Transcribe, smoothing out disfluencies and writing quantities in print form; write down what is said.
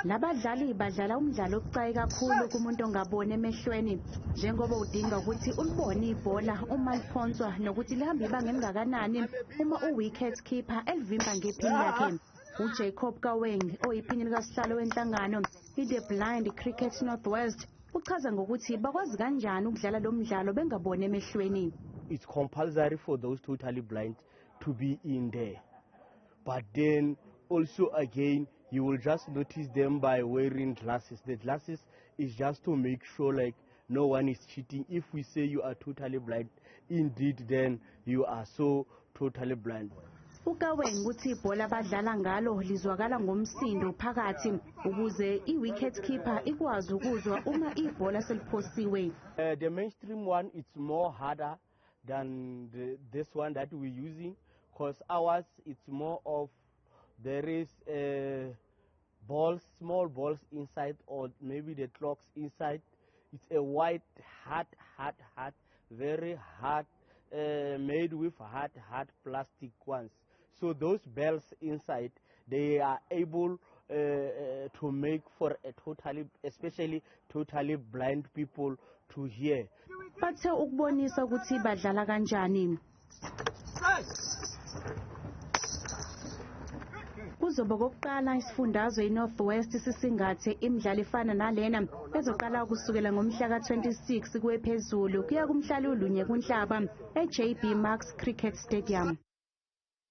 Labadlali badlala umdlalo obucayi kakhulu kumuntu ongaboni emehlweni, njengoba udinga ukuthi ulibone ibhola uma liphonswa nokuthi lihambe ibanga elingakanani uma u-wicket keeper elivimba ngephini lakhe. UJacob Kaweng, oyiphini likasihlalo wenhlangano i-The Blind Cricket North West, uchaza ngokuthi bakwazi kanjani ukudlala lo mdlalo bengaboni emehlweni. It's compulsory for those totally blind to be in there. But then also again, you will just notice them by wearing glasses. The glasses is just to make sure like no one is cheating. If we say you are totally blind, indeed then you are so totally blind. UKaweng uthi ibhola abadlala ngalo lizwakala ngomsindo phakathi ukuze i-wicket keeper ikwazi ukuzwa uma ibhola seliphosiwe. The mainstream one, it's more harder than this one that we're using, because ours, it's more of there is balls, small balls inside, or maybe the clocks inside. It's a white, hard, hard, hard, very hard, made with hard, hard plastic ones. So those bells inside, they are able to make for a totally, especially totally blind people to hear. Bathe ukubonisa ukuthi badlala kanjani. Kuzoba kokuqala isifundazwe iNorth West sisingathe imidlalo efana nalena ezoqala kusukela ngomhla ka-26 kuye phezulu kuya kumhla lulunye kuNhlaba e-JB Marks Cricket Stadium.